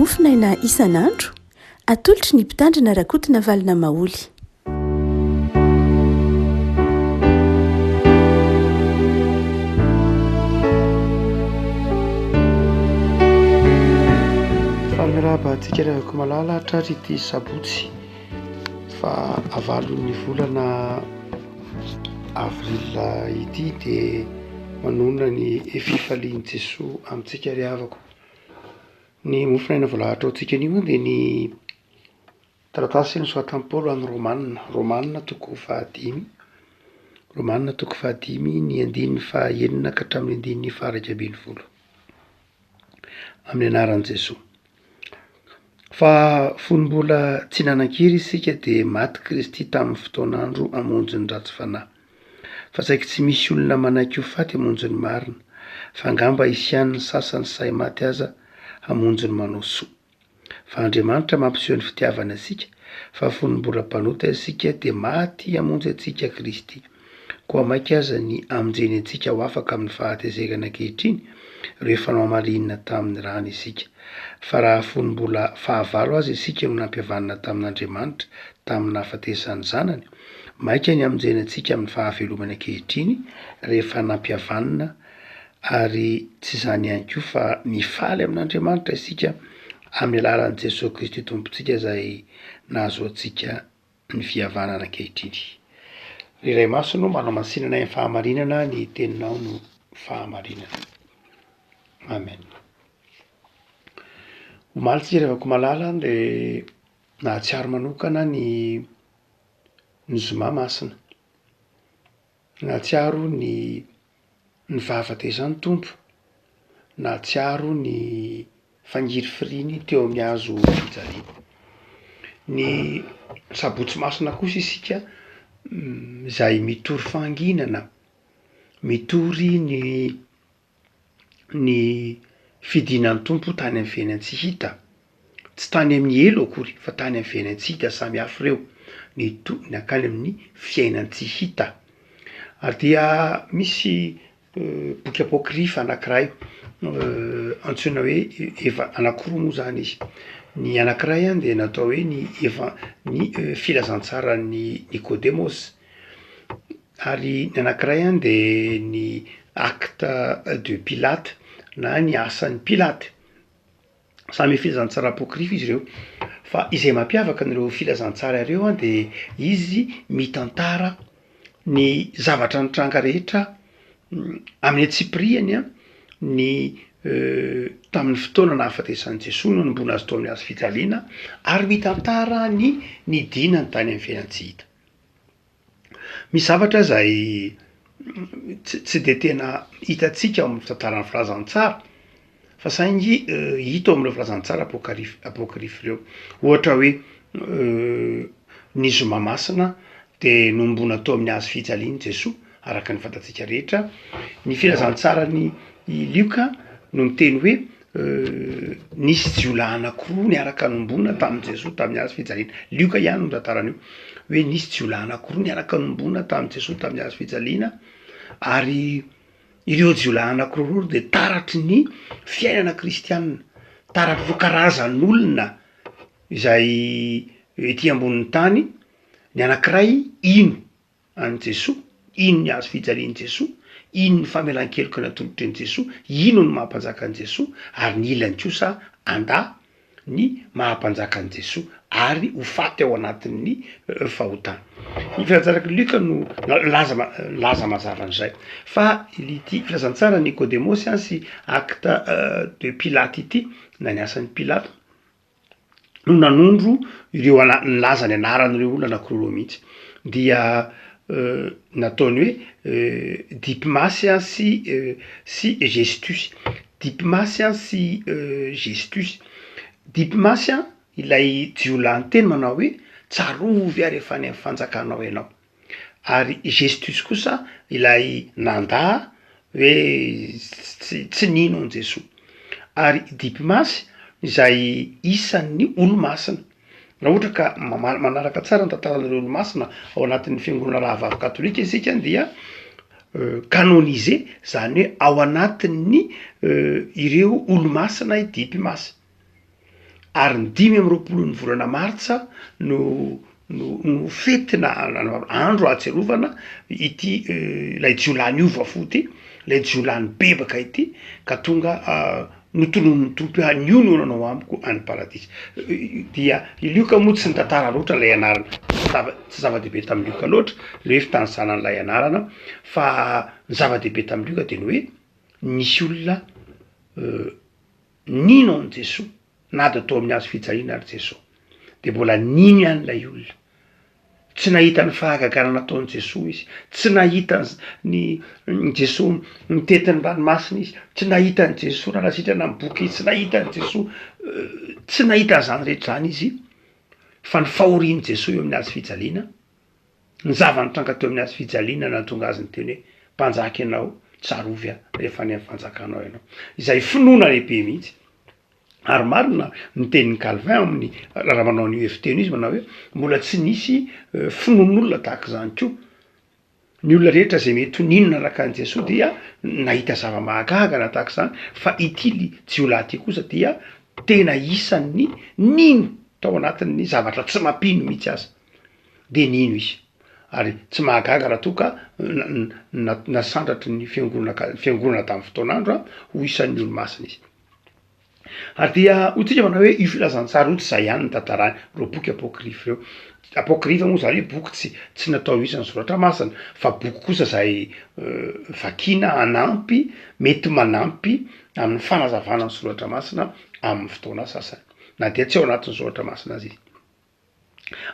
Mofonaina isan'andro, atolotry ny Mpitandrina Rakotonavalona Maholy. Faly miarahaba antsika ry havako malala hatrary ity sabotsy fahavalon'ny volana avril ity dia manonona ny fifalian'i Jesoa amintsika ry havako. Ny mofonaina voalahatra ho antsika anio dia ny taratasy nosoratan'i Paoly ho an'ny Romana, Romana toko fahadimy, Romana toko fahadimy ny andininy fahaenina ka hatramin'ny andininy faha-iraika ambin'ny folo. Amin'ny anaran'i Jesoa. Fa fony mbola tsy nanan-kery isika dia maty Kristy tamin'ny fotoan'andro hamonjy ny ratsy fanahy. Fa saiky tsy misy olona manaiky ho faty hamonjy ny marina, fa angamba hisy ihany ny sasany sahy maty aza hamonjy ny manao soa. Fa Andriamanitra mampiseho ny fitiavany antsika, fa fony mbola mpanota isika dia maty hamonjy antsika Kristy. Koa mainka aza ny hamonjeny antsika ho afaka amin'ny fahatezerana ankehitriny, rehefa nohamarinina tamin'ny rany isika. Fa raha fony mbola fahavalo aza isika no nampihavanina tamin'Andriamanitra tamin'ny nahafatesan'ny Zanany, Maika ny hamonjena antsika amin'ny fahavelomana ankehitriny rehefa nampihavanina ary tsy izany ihany koa fa mifaly amin'Andriamanitra isika amin'ny alalan'i Jesoa Kristy Tompontsika izay nahazoantsika ny fihavanana ankehitriny. Ry Ray Masina ô, manamasinana anay amin'ny fahamarinana, ny teninao no fahamarinana. Amen. Omaly tsika ry havako malala dia nahatsiaro manokana ny ny zoma masina. Nahatsiaro ny ny fahafatesan'ny Tompo, nahatsiaro ny fangirifiriany teo amin'ny hazo fijaliana. Ny sabotsy masina kosa isika izay mitory fahanginana, mitory ny ny fidinan'ny Tompo tany amin'ny fiainan-tsy hita, tsy tany amin'ny helo akory fa tany amin'ny fiainan-tsy hita, samy hafa ireo, ny to- nankany amin'ny fiainan-tsy hita. Ary dia misy boky apôkrifa anankiray antsoina hoe eva- anankiroa moa zany izy, ny anankiray an de natao hoe ny eva- ny filazantsaran'i Nikodemosy, Ary ny anankiray an de ny acte de Pilate na ny asan'i Pilate. Samy filazantsara apocryphe izy ireo, fa izay mampiavaka an'ireo filazantsara ireo an de izy mitantara ny zavatra nitranga rehetra amin'ny antsipiriany an ny tamin'ny fotoana nahafatesan'i Jesoa nanomboana azy tao amin'ny hazo fijaliana ary mitantara ny nidinany tany amin'ny fiainan-tsy hita. Misy zavatra izay tsy tsy de tena hitantsika ao amin'ny tantaran'ny filazantsara fa saingy hita ao amin'ireo filazantsara apôkarif- apôkrifa ireo, ohatra hoe ny zoma masina de nohomboana teo amin'ny hazo fijaliana i Jesoa araka ny fantatsika rehetra, ny filazantsaran'i Lioka no miteny hoe Nisy jiolahy anankiroa niaraka nombona tamin'i Jesoa tamin'ny hazo fijaliana. Lioka ihany no mitantara an'io, hoe nisy jiolahy anankiroa niaraka nombona tamin'i Jesoa tamin'ny hazo fijaliana, ary ireo jiolahy anankiroa ireo dia taratry ny fiainana kristianina, taratr'ireo karazan'olona izay ety ambonin'ny tany, ny anankiray hino an'i Jesoa, ino ny hazo fijalian'i Jesoa, ino ny famelan-keloka natolotry an'i Jesoa, ino ny maha mpanjaka an'i Jesoa, ary ny ilany kosa handà ny maha mpanjaka an'i Jesoa ary ho faty ao anatin'ny fahotana. Ny filazantsarak'i Lioka no milaza milaza mazava an'izay. Fa ity filazantsaran'i Nikodemosy sy Acte de Pilate ity na ny asan'i Pilato, no nanondro ireo ana- nilaza ny anaran'ireo olona anankiroa ireo mihitsy, dia nataony hoe Dipmasy a sy sy Gestus, Dipmasy a sy Gestus. Dipmasy a ilay jiolahy niteny manao hoe tsarovy aho rehefa any amin'ny fanjakanao ianao. Ary i Gestus kosa ilay nandà hoe tsy tsy nino an'i Jesoa. Ary i Dipmasy izay isan'ny olomasina. Raha ohatra ka mama- manaraka tsara ny tantaran'ireo olomasina ao anatin'ny fiangonana rahavavy katolika isika dia canonisé zany hoe ao anatin'ny ireo olomasina i Dipmasy. Ary ny 25 ny volana martsa no no no fety na andro ahatsiarovana ity ilay jiolahy niova fo ity, ilay jiolahy nibebaka ity ka tonga notononin'ny Tompo hoe anio no nanao amiko any paradisa. Dia i Lioka moa tsy nitantara loatra ilay anarana, tsy zava-dehibe tamin'i Lioka loatra ilay hoe fitanisana an'ilay anarana fa ny zava-dehibe tamin'i Lioka dia ny hoe nisy olona nino an'i Jesoa na dia tao amin'ny hazo fijaliana ary Jesoa dia mbola nino ihany ilay olona. Tsy nahita ny fahagagana nataon'i Jesoa izy, tsy nahita ny ny Jesoa nitety ny ranomasina izy, tsy nahita an'i Jesoa nanasitrana ny boky izy, tsy nahita an'i Jesoa tsy nahita an'izany rehetra izany izy fa ny fahorian'i Jesoa eo amin'ny hazo fijaliana, ny zava-nitranga teo amin'ny hazo fijaliana nahatonga azy niteny hoe mpanjaka ianao, tsarovy aho rehefa any amin'ny fanjakanao ianao. Izay finoana lehibe mihitsy. Ary marina ny tenin'i Calvin amin'ny raha manao an'io heviteny io izy manao hoe mbola tsy nisy finoan'olona tahaka izany koa. Ny olona rehetra izay mety ho nino nanaraka an'i Jesoa dia nahita zava-mahagaga na tahaka izany fa ity jiolahy ity kosa dia tena isan'ny nino tao anatin'ny zavatra tsy mampino mihitsy aza dia nino izy. Ary tsy mahagaga raha toa ka nasandratry ny fiangonana fiangonana tamin'ny fotoan'andro ho isan'ny olo-masina izy. Ary dia hoy tsika manao hoe io filazantsara io tsy zay ihany ny tantarany, ireo boky apokrifa ireo. Apokrifa moa zany hoe boky tsy tsy natao ho isan'ny soratra masina fa boky kosa zay vakiana hanampy, mety manampy amin'ny fanazavana ny soratra masina amin'ny fotoana sasany na dia tsy ao anatin'ny soratra masina aza izy.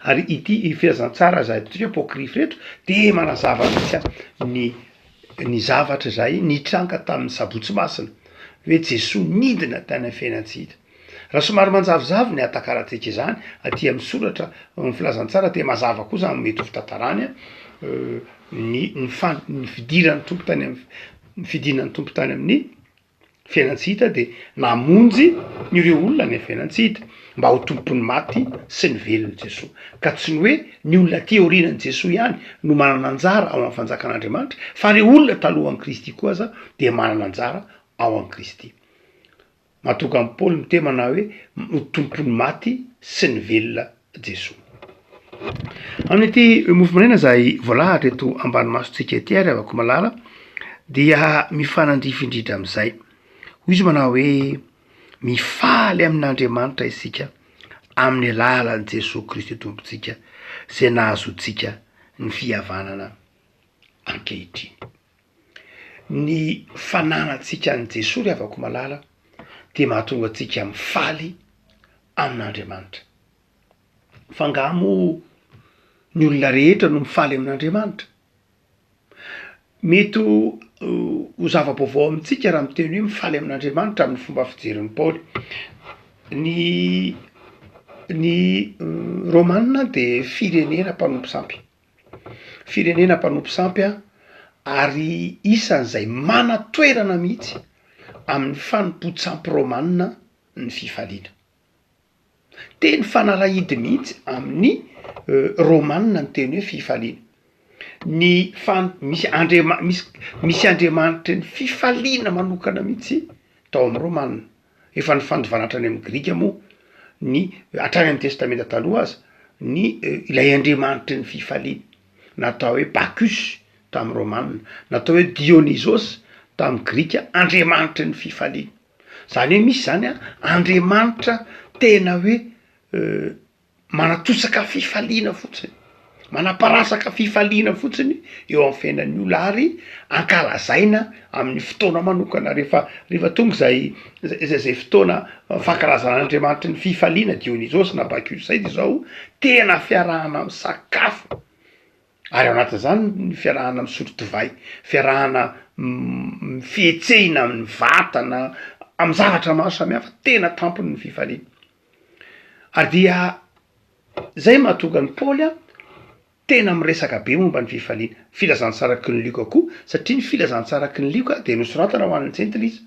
Ary ity filazantsara izay ataontsika hoe apokrifa ireto dia manazava mihitsy ny ny zavatra izay nitranga tamin'ny sabotsy masina, hoe Jesoa nidina tany amin'ny fiainan-tsy hita. Raha somary manjavozavo ny ahatakarantsika izany aty amin'ny soratra ny filazantsara dia mazava koa izany mety ho fitantarany ny ny fan- ny fidiran'ny Tompo tany amin'ny ny fidinan'ny Tompo tany amin'ny fiainan-tsy hita dia namonjy ireo olona any fiainan-tsy hita mba ho tompon'ny maty sy ny velona Jesoa. Ka tsy ny hoe ny olona aty aorianan'i Jesoa ihany no manana anjara ao amin'ny fanjakan'Andriamanitra fa ireo olona talohan'i Kristy koa aza dia manana anjara ao amin'i Kristy. Mahatonga an'i Paoly miteny manao hoe ho tompon'ny maty sy ny velona Jesoa. Amin'ity mofo maraina izay voalahatra eto ambany masontsika ity ary havako malala dia mifanandrify indrindra amin'izay. Hoy izy manao hoe mifaly amin'Andriamanitra isika amin'ny alalan'i Jesoa Kristy Tompontsika izay nahazoantsika ny fihavanana ankehitriny. Ny fananantsika an'i Jesoa ry havako malala dia mahatonga antsika mifaly amin'Andriamanitra. Fa angaha moa ny olona rehetra no mifaly amin'Andriamanitra? Mety ho zava-baovao amintsika raha miteny hoe mifaly amin'Andriamanitra amin'ny fomba fijerin'i Paoly. Ny ny Rômana de firenena mpanompo sampy, firenena mpanompo sampy a, ary isan'izay manan-toerana mihitsy amin'ny fanompoan-tsampy rômana ny fifaliana. Teny fanalahidy mihitsy amin'ny Rômana ny teny hoe fifaliana. Ny fan- misy andriama- misy misy andriamanitry ny fifaliana manokana mihitsy tao amin'ny Rômana. Efa nifandovana hatrany amin'ny Grika moa ny hatrany amin'ny Testamenta Taloha aza ny ilay andriamanitry ny fifaliana, natao hoe Bacchus tamin'ny Rômana, natao hoe Dionysos tamin'ny Grika, andriamanitry ny fifaliana. Zany hoe misy zany an, Andriamanitra tena hoe manatosaka fifaliana fotsiny, manaparasaka fifaliana fotsiny eo amin'ny fiainan'ny olona ary ankalazaina amin'ny fotoana manokana rehefa rehefa tonga izay zay zay fotoana fankalazana Andriamanitry ny fifaliana Dionysos na Bacchus zay de zao tena fiarahana misakafo. Ary ao anatin'izany ny fiarahana misotro divay, fiarahana fihetsehina amin'ny vatana, amin'ny zavatra maro samihafa, tena tampony ny fifaliana. Ary dia zay mahatonga an'i Paoly an, tena miresaka be momba ny fifaliana. Filazantsaraky ny Lioka koa, satria ny filazantsaraky ny Lioka dia nosoratana ho an'ny jentilisa.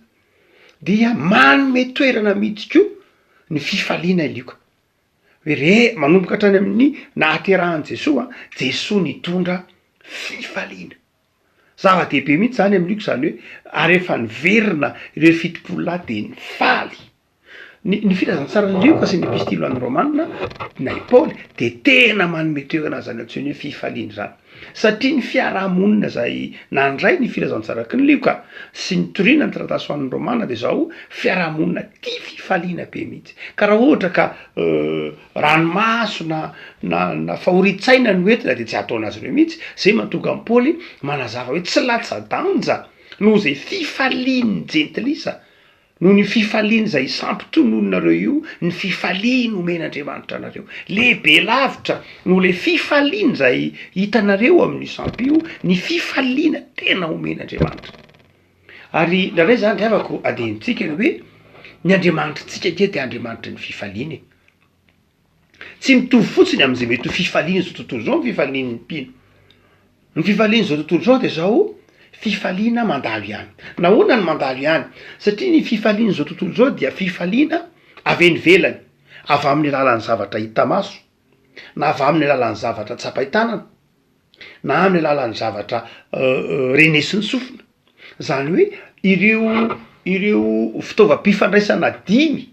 Dia manome toerana mihitsy koa ny fifaliana i Lioka. Hoe re, manomboka hatrany amin'ny nahaterahan'i Jesoa, Jesoa nitondra fifaliana. Zava-dehibe mihitsy zany amin'io zany hoe ary efa niverina ireo 70 lahy de nifaly. Ny ny filazantsaran'i Lioka sy ny epistily ho an'ny Romana na i Paoly dia tena manome toerana an'izany antsoiny hoe fifaliana izany. Satria ny fiarahamonina izay nandray ny filazantsaraky ny Lioka sy nitoriana ny taratasy ho an'ny Romana dia izao fiarahamonina tia fifaliana be mihitsy. Ka raha ohatra ka ranomaso na na na fahorian-tsaina no entina dia tsy hataon'azy ireo mihitsy. Izay mahatonga an'i Paoly manazava hoe tsy latsa-danja noho izay fifalian'ny jentilisa Noho ny fifaliana izay isampitononinareo io, ny fifaliana omen'Andriamanitra anareo. Lehibe lavitra noho ilay fifaliana izay hitanareo amin'io sampy io, ny fifaliana tena omen'Andriamanitra. Ary indraindray izany ry havako, adinontsika ny hoe, ny Andriamanitritsika ange dia Andriamanitry ny fifaliana e. Tsy mitovy fotsiny amin'izay mety ho fifalian'izao tontolo izao ny fifalian'ny mpino. Ny fifalian'izao tontolo izao dia izao, fifaliana mandalo ihany. Nahoana no mandalo ihany? Satria ny fifalian'izao tontolo izao dia fifaliana avy eny ivelany, avy amin'ny alalan'ny zavatra hita maso, na avy amin'ny alalan'ny zavatra tsapain-tanana, na amin'ny alalan'ny zavatra renesin'ny sofina. Izany hoe ireo ireo fitaovam-pifandraisana dimy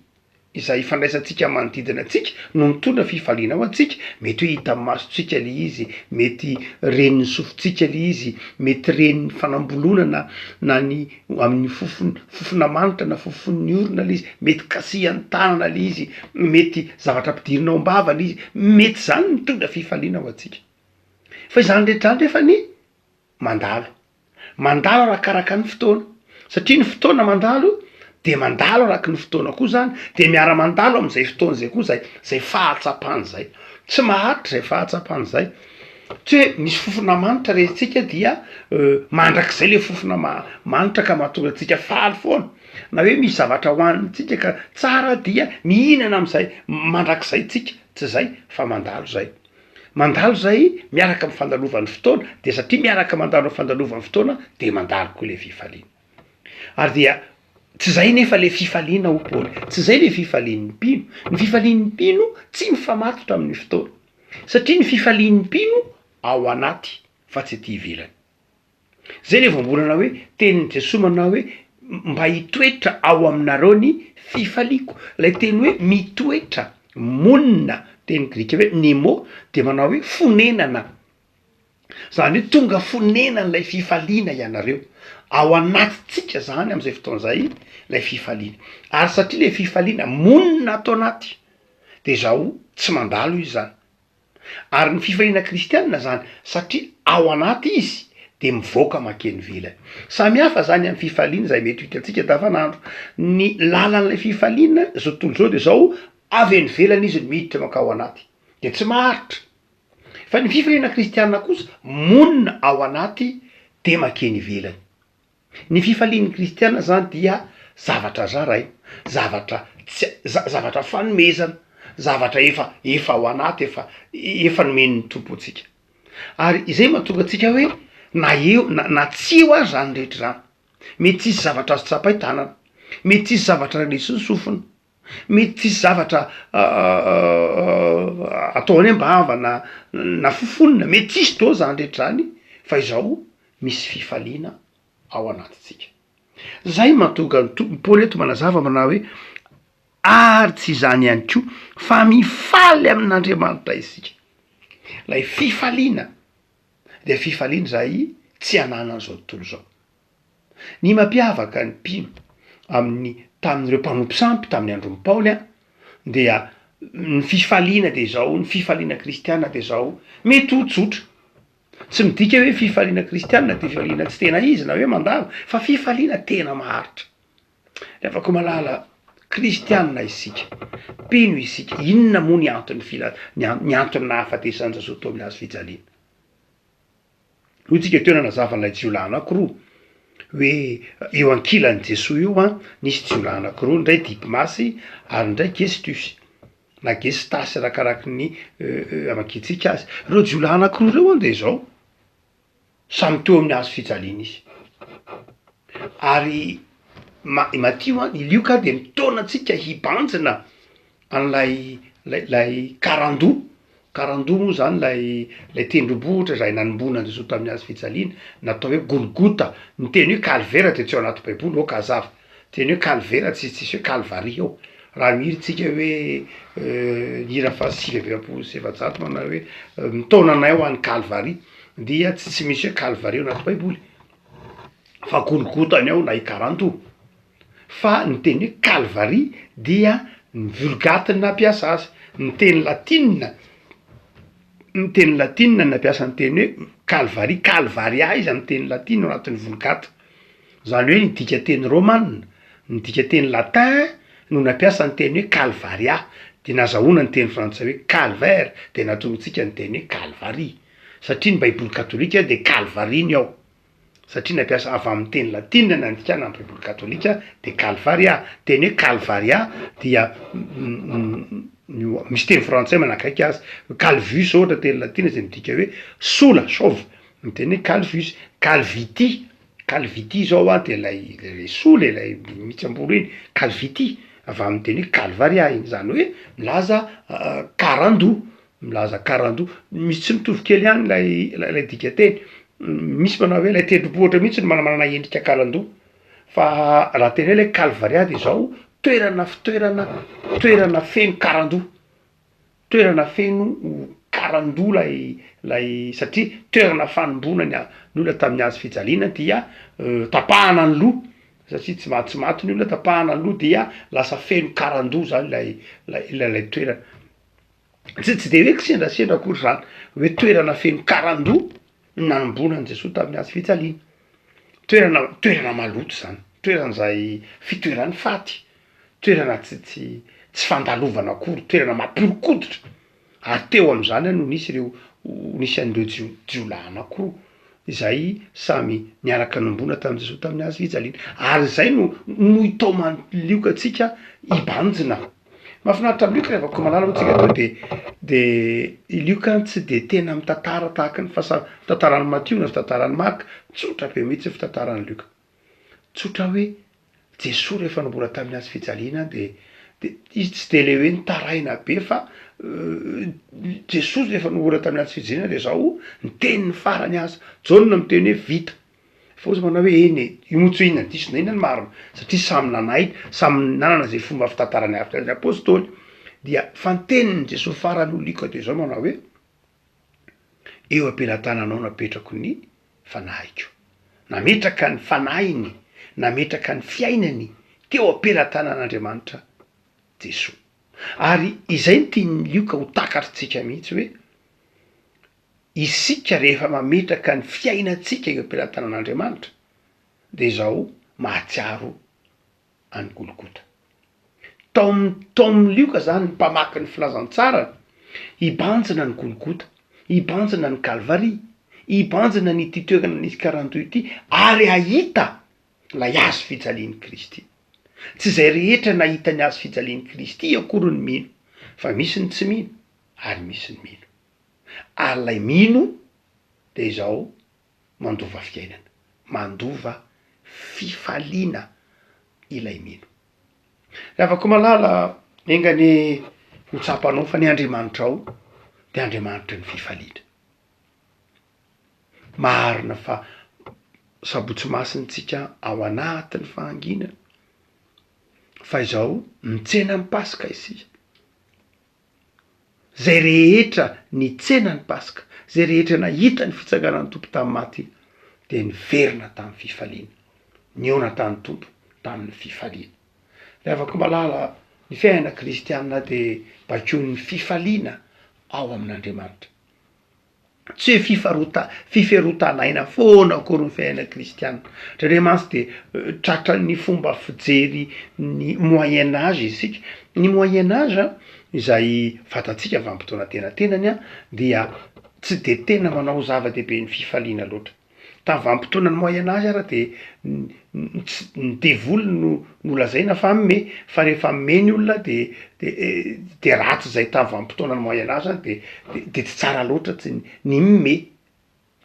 izay ifandraisantsika manodidina antsika no mitondra fifaliana ho antsika, mety hoe hitan'ny masontsika le izy, mety ren'ny sofintsika le izy, mety ren'ny fanambolonana na ny amin'ny fofon- fofona manitra na fofon'ny orona le izy, mety kasihan'ny tanana le izy, mety zavatra ampidirina ao am-bava le izy, mety zany mitondra fifaliana ho antsika. Fa izany rehetra izany rehefa anie mandalo. Mandalo arakaraka ny fotoana, satria ny fotoana mandalo de mandalo araky ny fotoana koa zany, de miara-mandalo am'zay fotoana zay koa zay zay fahatsapana zay, tsy maharitra zay fahatsapana zay, tsy hoe misy fofona manitra rentsika dia mandrakizay le fofona ma- manitra ka mahatonga antsika faly foana, na hoe misy zavatra hohanintsika ka tsara dia mihinana am'zay mandrakizay tsika, tsy zay fa mandalo zay. Mandalo zay miaraka am fandalovan'ny fotoana de satria miaraka mandalo am fandalovan'ny fotoana de mandalo koa le fifaliana. Ary dia tsy zay nefa le fifaliana hoy Paoly, tsy zay le fifalian'ny mpino, ny fifalian'ny mpino tsy mifamatotra amin'ny fotoana satria ny fifalian'ny mpino ao anaty fa tsy aty ivelany. Zay le voambolana hoe tenin'i Jesoa manao hoe mba hitoetra ao aminareo ny fifaliako. Ilay teny hoe mitoetra, monina, teny grika hoe mnemo dia manao hoe fonenana. Zany hoe tonga fonenan'ilay fifaliana ianareo. Ao anatintsika zany am'zay fotoana zay lay fifaliana. Ary satria le fifaliana monina ato anaty de zao tsy mandalo izy zany. Ary ny fifaliana kristianina zany satria ao anaty izy de mivoaka mankeny ivelany. Samy hafa zany amin'ny fifaliana izay mety ho hitantsika andavanandro. Ny lalan'ilay fifaliana zao tontolo zao de zao, avy any ivelany izy no miditra mankao anaty, de tsy maharitra. Fa ny fifaliana kristianina kosa monina ao anaty de mankeny ivelany. Ny fifalian'ny kristiana zany dia zavatra zaraina, zavatra tsy zavatra fanomezana, zavatra efa efa ao anaty, efa efa nomen'ny Tompo antsika. Ary izay mahatonga antsika hoe na eo na na tsy eo ary zany rehetra zany, mety tsisy zavatra azo tsapain-tanana, mety tsisy zavatra renesin'ny sofina, mety tsisy zavatra atao any am-bava na na fofonina, mety tsisy daholo zany rehetra zany fa izao misy fifaliana ao anatintsika. Zay mahatonga ny Tompo, Paoly eto manazava manao hoe ary tsy izany ihany koa fa mifaly amin'Andriamanitra isika. Ilay fifaliana dia fifaliana izay tsy ananan'izao tontolo izao. Ny mampiavaka ny mpino amin'ny tamin'ireo mpanompo sampy tamin'ny andron'i Paoly an, dia ny fifaliana dia izao, ny fifaliana kristiana dia izao, mety ho tsotra, Tsy midika hoe fifaliana kristianina dia fifaliana tsy tena izy na hoe mandalo fa fifaliana tena maharitra. Ry havako malala, kristianina isika, mpino isika, inona moa ny antony fila- ny an- ny antony nahafatesan'i Jesoa teo amin'ny hazo fijaliana? Hoy tsika teo nanazava an'ilay jiolahy anankiroa hoe eo ankilan'i Jesoa io an, nisy jiolahy anankiroa, ny iray Dipmasy ary ny iray Gestus. na gestasy arakaraky ny amakiantsika azy. Ireo jiolahy anankiroa ireo an de izao, samy teo amin'ny hazo fijaliana izy, ary ma- i Matio an, i Lioka de mitaona antsika hibanjina an'ilay lay lay karandoha, karandoha moa zany lay lay tendrombohitra izay nanomboana an'i Jesoa tamin'ny hazo fijaliana, natao hoe Golgota, ny teny hoe kalvera de tsy ao anaty baiboly, aoka hazava. Teny hoe kalvera tsy tsisy hoe kalvary eo. Raha mihira tsika hoe ny hira faha 449 manao hoe mitaona anay ho any Kalvary dia tsy tsy misy hoe Kalvary ao anaty baiboly fa Golgota ny ao na i Karandoha fa ny teny hoe Kalvary dia ny vulgate no nampiasa azy, ny teny latinina ny teny latinina no nampiasa ny teny hoe Kalvary, Kalvaria izy amy teny latina ao anatin'ny vulgate. Izany hoe ny dikanteny romana, ny dikanteny latin no nampiasa ny teny hoe Calvaria, dia nazahoana ny teny frantsay hoe calvaire, dia natorontsika ny teny hoe Calvary. Satria ny baiboly katolika dia Calvary ny ao. Satria nampiasa avy amin'ny teny latina nandikana ny baiboly katolika dia Calvaria. Teny hoe Calvaria dia misy teny frantsay manakaiky azy, calvus ohatra teny latina izay midika hoe sola, chauve, ny teny hoe calvus, calviti, Calviti zao an de ilay ilay sola e, ilay mihitsam-bolo iny, calviti, avy amin'ny teny hoe calvaria iny, zany hoe milaza karandoha, milaza karandoha, misy tsy mitovy kely ihany ilay ilay dikanteny, misy manao hoe ilay tendrombohitra mihitsy no manamanana endrika karandoha, fa raha tena hoe ilay calvaria de zao toerana fitoerana toerana feno karandoha. Toerana feno karandoha lay lay satria toerana fanomboana ny ny olona tamin'ny hazo fijaliana dia tapahana ny loha satria tsy ma- tsy maty ny olona tapahana ny loha dia lasa feno karandoha zany lay lay lay toerana, tsy tsy de hoe kisendrasendra akory zany hoe toerana feno karandoha no nanomboana an'i Jesoa tamin'ny hazo fijaliana, toerana toerana maloto zany, toerana zay fitoeran'ny faty. toerana tsy tsy tsy fandalovana akory, toerana mampihoron-koditra, ary teo amin'izany no nisy ireo nisy an'ireo jio- jiolahy anankiroa izay samy niaraka nombona tamin'i Jesoa tamin'ny hazo fijaliana, ary izay no noitaoman'i Lioka antsika hibanjina. Mahafinaritra amin'i Lioka rehefa koa malala moa tsika teo de de i Lioka tsy de tena mitantara tahaka ny fasa- fitantaran'i Matio na fitantaran'i Marka, tsotra be mihitsy ny fitantaran'i Lioka. Tsotra hoe Jesoa rehefa nomboana tamin'ny hazo fijaliana de de izy tsy de le hoe nitaraina be fa Jesoa rehefa nomboana tamin'ny hazo fijaliana de zao ny teniny farany aza, Jaona miteny hoe vita, fa ozy manao hoe eny e, io moa tsy hoe inona ny diso na inona ny marina satria samy nanaiky, samy nanana zay fomba fitantarany avy ny apôstôly, dia fa ny tenin'i Jesoa farany hoy Lioka de zao manao hoe. Eo am-pelatananao napetrako ny fanahiko. Nametraka ny fanahiny, nametraka ny fiainany teo am-pelatanan'Andriamanitra Jesoa. Ary izay no tian'i Lioka ho takatritsika mihitsy hoe isika rehefa mametraka ny fiainantsika eo am-pelatanan'Andriamanitra dia izao mahatsiaro an'i Golgota. Tao amin'ny tao amin'ny Lioka izany ny mpamaky ny filazantsarany hibanjina an'i Golgota, hibanjina an'i Kalvary, hibanjina an' ity toerana nisy karandoha ity ary hahita ilay hazo fijalian'i Kristy. Tsy izay rehetra nahita ny hazo fijalian'i Kristy akory no mino, fa misy ny tsy mino ary misy ny mino. Ary ilay mino dia izao mandova fiainana, mandova fifaliana ilay mino. Ry havako malala, enga anie ho tsapanao fa ny Andriamanitrao dia Andriamanitry ny fifaliana. Marina fa sabotsy masina tsika ao anatin'ny fahanginana, fa izao mitsena ny Paska isika. Zay rehetra nitsena ny Paska, zay rehetra nahita ny fitsanganan'ny Tompo tamin'ny maty dia niverina tamin'ny fifaliana, nihaona tamin'ny Tompo tamin'ny fifaliana. Ry havako malala, ny fiainana kristiana dia baikoin'ny fifaliana ao amin'Andriamanitra. Tsy hoe fifarota- fiferotan'aina foana akory ny fiainana kristiana. Indraindray mantsy de tratran'ny fomba fijery ny moyen age isika. Ny moyen age a, izay fantatsika vanim-potoana antenatenany a, dia tsy de tena manao zava-dehibe ny fifaliana loatra. Tamin'ny vanim-potoanan'ny moyen age ara de tsy ny devoly no nolazaina fa hanome fa rehefa hanome ny olona de de de ratsy zay tamin'ny vanim-potoanan'ny moyen age zany de de tsy tsara loatra tsy ny mime,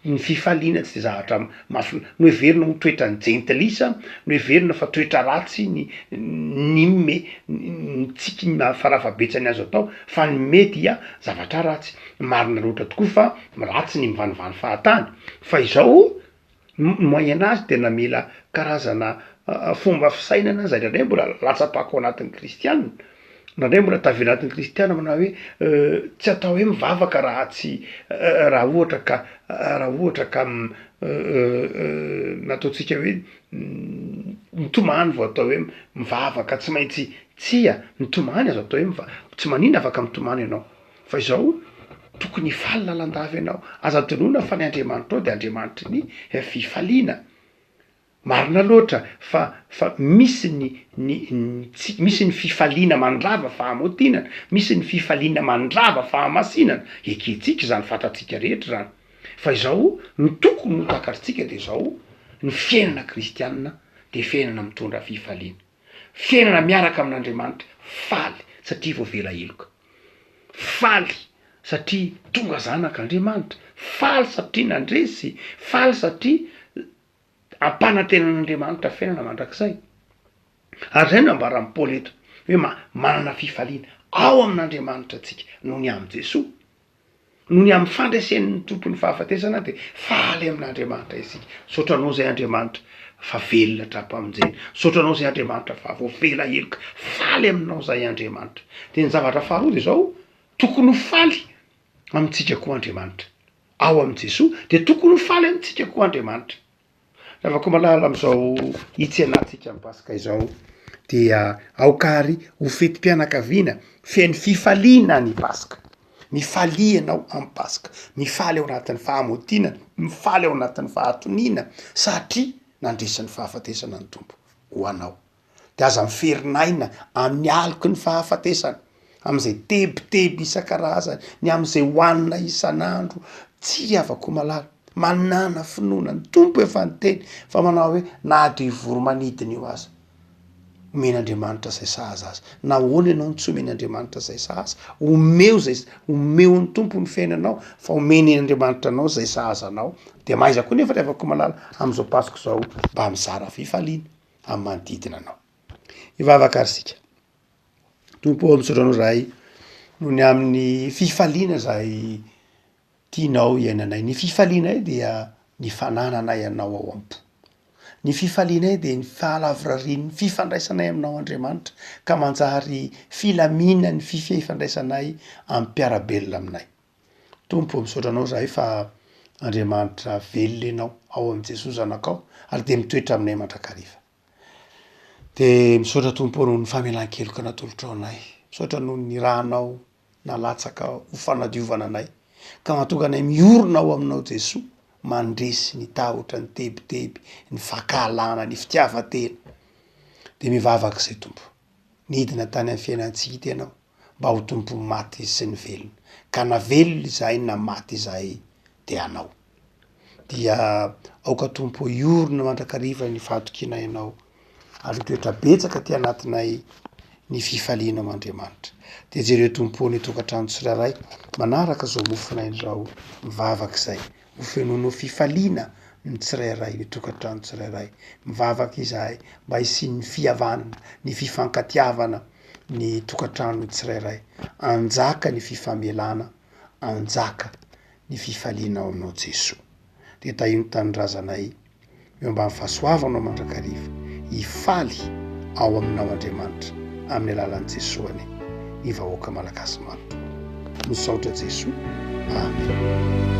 ny fifaliana tsy de zavatra mahafina- noheverina ho toetran'ny jentilisa, noheverina fa toetra ratsy ny ny mime, ny tsiky farafahabetsany azo atao fa ny mime dia zavatra ratsy, marina loatra tokoa fa Ratsy ny mivanivany fahatany fa izao ny moyen age dia namela karazana fomba fisainana zay indraindray mbola latsa-pako ao anatin'ny kristiana. Indraindray mbola tavela anatin'ny kristiana manao hoe tsy atao hoe mivavaka raha tsy raha ohatra ka raha ohatra ka nataontsika hoe mitomany vao atao hoe mivavaka tsy maintsy tsia, mitomany azo atao hoe miva- tsy maninona afaka mitomany ianao fa izao tokony hifaly lalandava ianao, aza adinoina fa ny Andriamanitrao de Andriamanitry ny fifaliana. Marina loatra fa fa misy ny ny ny tsy misy ny fifaliana mandrava fahamaotinana, misy ny fifaliana mandrava fahamasinana, ekentsika izany fantatsika rehetra izany, fa izao ny tokony ho takatritsika de izao, ny fiainana kristianina de fiainana mitondra fifaliana, fiainana miaraka amin'Andriamanitra, faly satria voavela heloka, faly satria tonga zanak'Andriamanitra, faly satria nandresy, faly satria Ampanantenan'Andriamanitra fiainana mandrakizay. Ary izay no ambaran'i Paoly eto, hoe manana fifaliana ao amin'Andriamanitra antsika noho ny amin'i Jesoa. Noho ny amin'ny fandresen'ny Tompo ny fahafatesana dia faly amin'Andriamanitra isika. Misaotra anao izay Andriamanitra fa velona hatrampamonjena. Misaotra anao izay Andriamanitra fa voavela heloka. Faly aminao izay Andriamanitra. Dia ny zavatra faharoa dia izao, tokony ho faly amintsika koa Andriamanitra. Ao amin'i Jesoa dia tokony ho faly amintsika koa Andriamanitra. Ravakomalala amin'izao hitsenantsika ny Paska izao dia aoka ary ho fetim-pianakaviana feno fifaliana ny Paska. Mifalia ianao amin'ny Paska, mifaly ao anatin'ny fahamotinana, mifaly ao anatin'ny fahatoniana satria nandresy ny fahafatesana ny Tompo ho anao. de aza miferinaina amin'ny aloky ny fahafatesana, am'zay tebiteby isan-karazany, ny am'zay hohanina isan'andro, tsia ry havako malala, manàna finoana, ny Tompo efa niteny fa manao hoe na de io voro-manidina io aza, omen'Andriamanitra zay sahaza azy, nahoana ianao no tsy omen'Andriamanitra zay sahaza? Omeo zay, omeo ny Tompo ny fiainanao fa omen'Andriamanitra anao zay sahaza anao, de mahaiza koa nefa ry havako malala am'zao Paska zao mba mizara fifaliana. amin'ny manodidina anao. Hivavaka ary isika. Tompo ô, misaotra anao zahay noho ny amin'ny fifaliana izay tianao iainanay. Ny fifalianay dia ny fanananay anao ao am-po. Ny fifalianay dia ny fahalavorarian'ny fifandraisanay aminao Andriamanitra ka manjary filaminan'ny fifandraisanay amin'ny mpiara-belona aminay. Tompo ô misaotra anao zahay fa Andriamanitra velona ianao ao amin'i Jesoa zanakao ary dia mitoetra aminay mandrakariva. De misaotra Tompo ô noho ny famelan-keloka natolotrao anay, misaotra noho ny ranao nalatsaka ho fanadiovana anay ka mahatonga anay miorina ao aminao Jesoa, mandresy ny tahotra, ny tebiteby, ny fankahalana, ny fitiavan-tena. De mivavaka izay Tompo, nidina tany amin'ny fiainan-tsy hita ianao, mba ho tompon'ny maty sy ny velona, ka na velona izahay na maty izahay dia anao. Dia aoka Tompo hiorina mandrakariva ny fahatokianay Anao, ary hitoetra betsaka aty anatinay ny fifalianao Andriamanitra. Dia jereo Tompo ny tokantrano tsirairay manaraka izao mofon'aina izao, mivavaka izay. Ho fenoinao fifaliana ny tsirairay, ny tokantrano tsirairay. Mivavaka izahay mba hisian'ny fihavanana, ny fifankatiavana ny tokantrano tsirairay. Anjaka ny fifamelana, anjaka ny fifaliana ao aminao Jesoa. Dia tahio ny tanindrazanay eo ambany fahasoavanao mandrakariva, hifaly ao aminao Andriamanitra amin'ny alalan'i Jesoa anie ny vahoaka malagasy manontolo. Misaotra Jesoa. Amen.